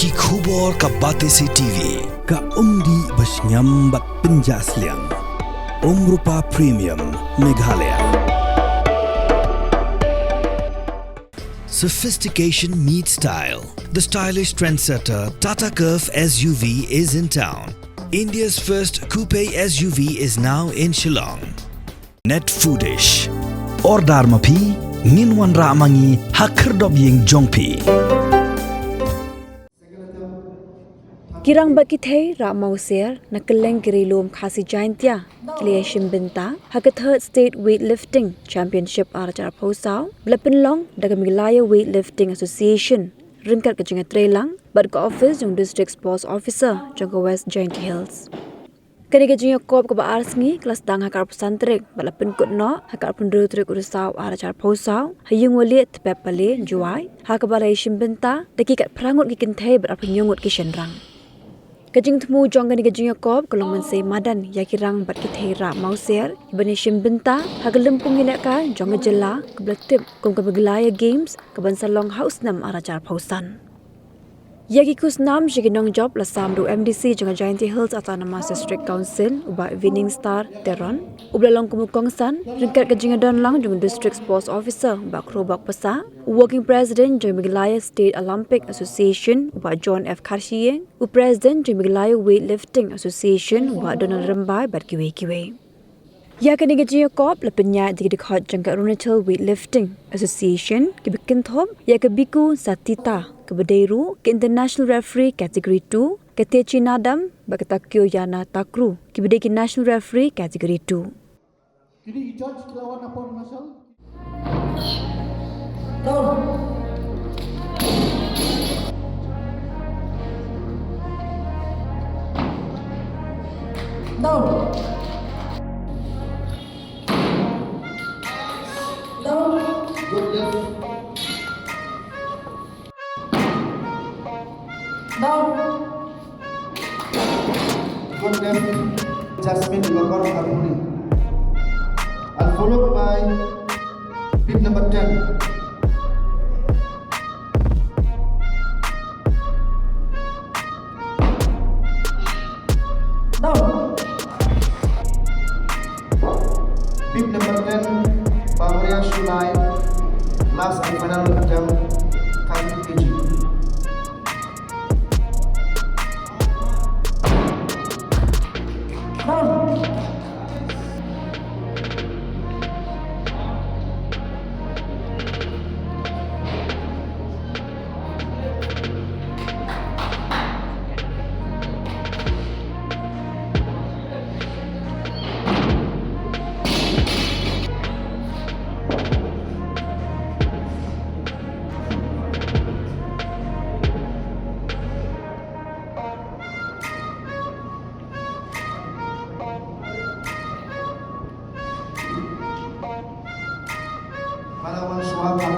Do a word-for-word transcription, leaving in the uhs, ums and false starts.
Ki khubor ka Batesi T V, ka umdih ba shngiam bad pynjah sliang. Umrupa Premium, Meghalaya. Sophistication meets style. The stylish trendsetter Tata Curvv S U V is in town. India's first coupe S U V is now in Shillong. Net Foodish. Order ma phi, ngin wanrah ma ngi ha khyrdop ïing jong phi. Ki rang bad ki thei rah mawsiar na kylleng ki ri lum Khasi Jaintia ki la ïashim bynta ha ka Third State Weightlifting Championship ar hajar arphew saw ba la pynlong da ka Meghalaya Weightlifting Association ryngkat ka jingïatreilang bad ka ophis jong District Sports Officer jong ka West Jaintia Hills. Kane ka jingïakop kaba ar sngi ka la sdang ha ka arphew san tarik bad la pynkut noh ha ka arphew hynriew tarik u Risaw ar hajar arphew saw ha ïing Walieh Tpep Pale, Jowai, ha kaba la ïashim bynta da ki khatphra ngut ki kynthei bad arphew hynñiew ngut ki shynrang. Ka jingthmu jong kane ka jingïakop ka long ban sei madan ïa ki rang bad ki thei rah mawsiar kiban ïashim bynta ha ka lympung ïalehkai jong ka jylla kaba la tip kum ka Meghalaya Games kaban sa long ha u snem ar hajar arphew san. Ïa ki khusnam sha ki nongjop la sam da u M D C jong ka Jaintia Hills Autonomous District Council, u Bah Winningstar Teron, uba la long kum u kongsan, ryngkat ka jingïadonlang jong u District Sports Officer, u Bah Khrobok Passah, u Working President jong ka Meghalaya State Olympic Association, u Bah John F Kharshiing, u President jong ka Meghalaya Weightlifting Association, u Bah Donald Rymbai bad kiwei kiwei. Ïa kane ka jingïakop la pynïaid da ki dkhot jong ka Arunachal Weightlifting Association kiba kynthup ïa ka Biku Satita kaba dei ruh ka International Referee Category two, ka Techi Nadam bad ka Takeo Yana Takru kiba dei ki National Referee Category two. Kine ki judge ki la wan na por Marshall. Down. Down. Down. Good left. Down. Good left, Jasmine Gokor Harmony. And followed by bib number ten. Down. Bib number ten, Bavaria Shulai. Last and final attempt, thirty K G. Mala wan shuwa ka